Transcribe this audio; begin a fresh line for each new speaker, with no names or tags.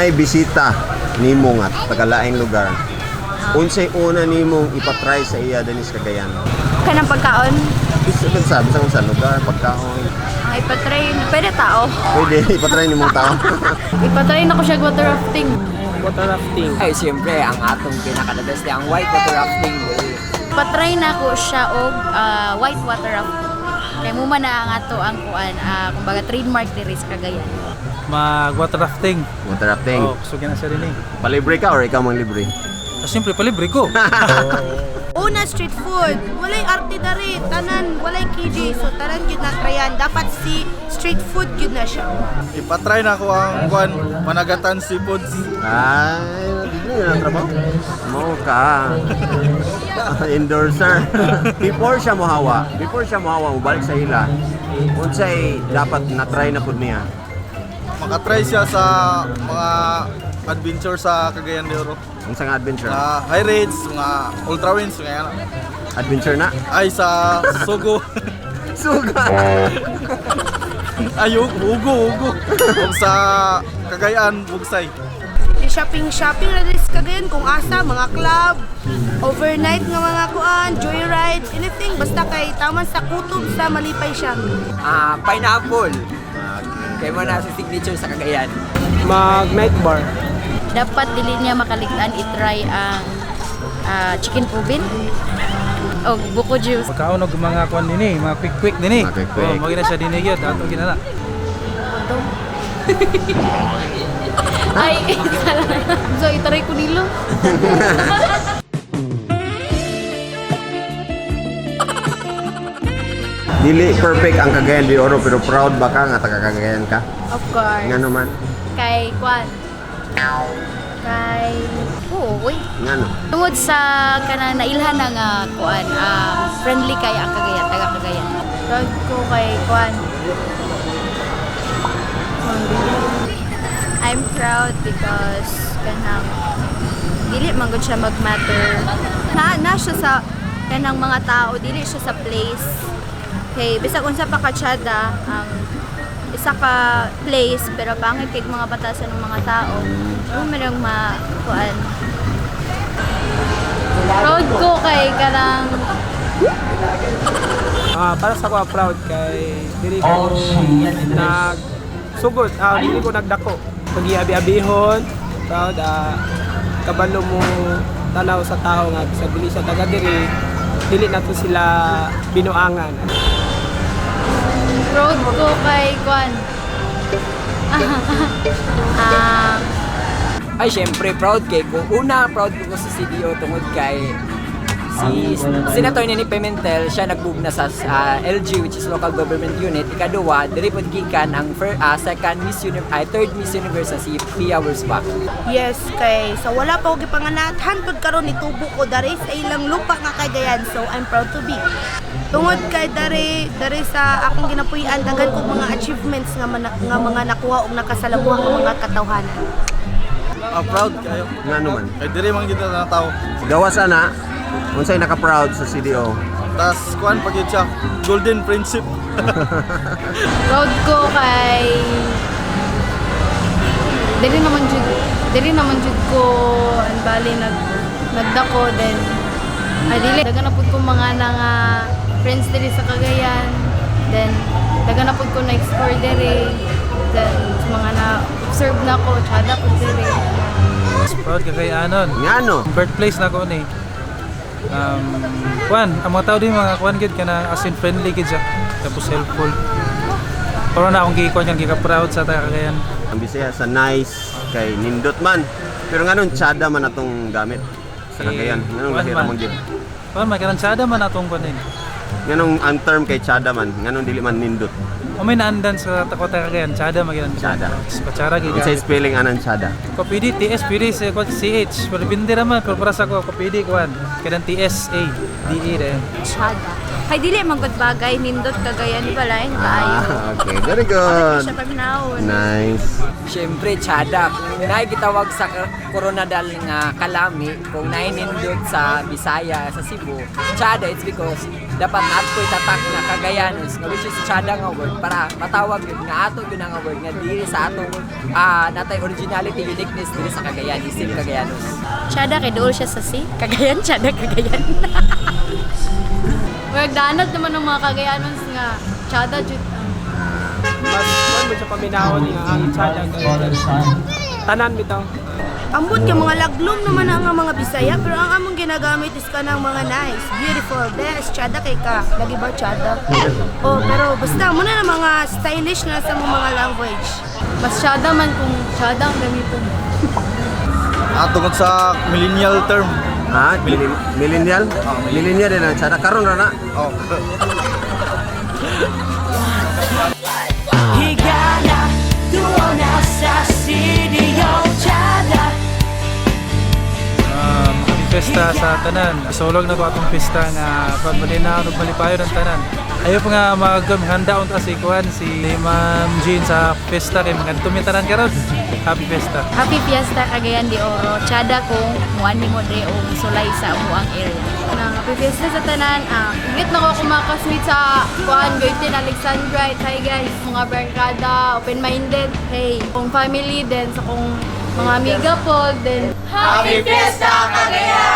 Naay bisita nimo nga taga-laing lugar, unsay una nimong ipatry sa iya dinhi sa Cagayan?
Kanang pagkaon,
Bisan sa bisan sa lugar, pagkaon.
Ang ipatry, pwede tao.
Pwede ipatry nimong tao.
Ipatry na ko siya water rafting.
Water rafting.
Ay, siyempre, ang atong pinaka-the best ang white water rafting.
Ipatry na ko siya og white water rafting. Kay mo man na ang ato ang kuan, kumbaga trademark diri sa Cagayan.
Mag water rafting.
Water rafting.
Oh, gusto na siya rin eh.
Palibre ka or ikaw mang libre?
Ah, siyempre, palibre ko.
Una, street food. Walay arte dari, tanan, walay KJ. So tanan gyud na tryan. Dapat si street food gyud na siya.
Ipatry na ako ang kuan, Panagatan Seafoods.
Ay, dili na trabaho. Mo ka. Endorser. Before siya mohawa, mobalik sa ila. Unsay dapat na-try na pud niya?
Makatry siya sa mga adventure sa Cagayan de Oro.
Unsa nga adventure?
Mga high rates, mga ultra winds, mga yan.
Adventure na?
Ay, sa Sogo.
Suga.
Ay, Ugo, Ugo. Ug sa Cagayan, Bugsay.
Shopping shopping na diri sa Cagayan kung asa mga club, overnight nga mga kuan, joyride, anything basta kay taman sa kutob sa malipay siya.
Ah, pineapple. Kaya mo na sa signature sa Cagayan.
Mag night bar.
Dapat dili niya makaligtaan i-try ang chicken pubin og buko juice.
Pagkaon og mga kuan dinhi, mga quick quick dinhi.
Mga quick-quick.
Oh, mo na siya dinhi gyud, ato ginala.
Ay, so itry ko nilo.
Dili perfect ang Cagayan de Oro, pero proud ba ka nga taga Cagayan ka?
Of course.
Ngano man?
Kay kwan. Kay, oo, uy.
Ngano?
Tungod sa kanang nailhan na nga kuan, friendly kay ang Cagayan, taga Cagayan. Proud ko kay kuan. I'm proud because kanang dili man gud siya magmatter. Na siya sa kanang mga tao, dili siya sa place. Kay bisag unsa pa ka tsada ang isa ka place pero pangit kay mga batasan ng mga tao. Mo man ang ma kuan. Proud ko kay kanang
Ah, para sa ako, proud kay diri ko nag sugod, diri ko nagdako. Pagiabi-abihon, proud, kabalo mo tanaw sa tao nga sa dili sa taga diri, dili nato sila binuangan.
Proud ko kay kuan.
Ay, siyempre, proud kay ko. Una, proud ko sa CDO tungod kay si Senator Nene Pimentel, siya nagbugna sa LG, which is local government unit. Ikaduwa, diri pod gikan ang second Miss Universe, ay, third Miss Universe na si Pia Wurzbach.
Yes, kay sa wala pa ko gipanganak, hantod karon nitubo ko dari sa ilang lupa nga Cagayan. So I'm proud to be. Tungod kay dari dari sa akong ginapuy-an, daghan kog mga achievements nga, nga mga nakuha og nakasalamuha nga mga katawhanan.
Ah, proud kayo.
Ngano man?
Kay diri man gid na tao.
Gawas ana, unsay naka-proud sa CDO?
Tas kuan pa gyud siya, golden friendship.
Proud ko kay dili naman jud ko ang bali nagdako then ay dili daghan na pud ko mga na nga friends diri sa Cagayan, then daghan na pud ko na explore diri, then sa mga na observe na ko tsada pud diri.
Proud ka kay anon.
Ngano?
Birthplace na ko ni. Kuan, ang mga tao din mga kuan gid kana, as in friendly gid siya. Tapos helpful. Pero na akong gikuan kan gika proud sa taga Cagayan.
Ang Bisaya sa nice kay nindot man. Pero nganon tsada man atong gamit sa Cagayan?
Eh,
Nganong
kuan
lahira
man.
man gid?
Kuan man kanang tsada man atong kuan din.
Nganong ang term kay tsada man, nganong dili man nindot?
O may naandan sa tako taga Cagayan, tsada man gid.
Tsada.
Patsara gid.
Unsay spelling anan tsada?
Ko pwede TS, pwede sa kuan CH, pero depende raman, pero para sa ko pwede kuan. Kanang TS A D E din.
Tsada. Kay dili man gud bagay nindot Cagayan, di ba, lain kaayo.
Ah, okay. Very good.
Siya paminawon.
Nice.
Siyempre, tsada. Kung naay gitawag sa Koronadal nga kalami, kung naay nindot sa Bisaya, sa Cebu, tsada, it's because dapat nato'y tatak nga Cagayanos, nga which is tsada nga word, para matawag yun, nga ato yun nga word, nga diri sa atong natay originality, uniqueness diri sa Cagayan, isip Cagayanos.
Tsada kay duol siya sa C. Cagayan, tsada Cagayan.
Magdanad naman ng mga Cagayanos nga tsada jud ang
Mas kuan mo siya paminawon nga ang tsada kay tanan bitaw.
Ambot kay mga laglom naman ang mga Bisaya, pero ang among ginagamit is kanang mga nice, beautiful, best, tsada kay ka. Lagi ba tsada? Oh, pero basta muna na mga stylish na sa mga language.
Mas tsada man kung tsada ang gamiton.
Tungod sa millennial term.
Ha? Millennial? Millennial din ang tsada. Karon ra na.
Oh.
Higala, tuo na sa CDO Chada.
Happy Fiesta sa tanan. Isulog na ko atong pista nga pagmalinaw ug malipayon ang tanan. Ayo pa nga maghanda unta si kuan si Ma'am Jean sa fiesta kay magadto mi tanan karon. Happy Fiesta.
Happy Fiesta Cagayan de Oro. Tsada kung muani mo dre og sulay sa amuang area.
Na happy fiesta sa tanan. Ah, ingat na ko kumakasmeet sa kuan Goitin Alexandra. Hi guys, mga barkada, open-minded. Hey, kung family then sa kung mga amiga po then
Happy Fiesta Cagayan!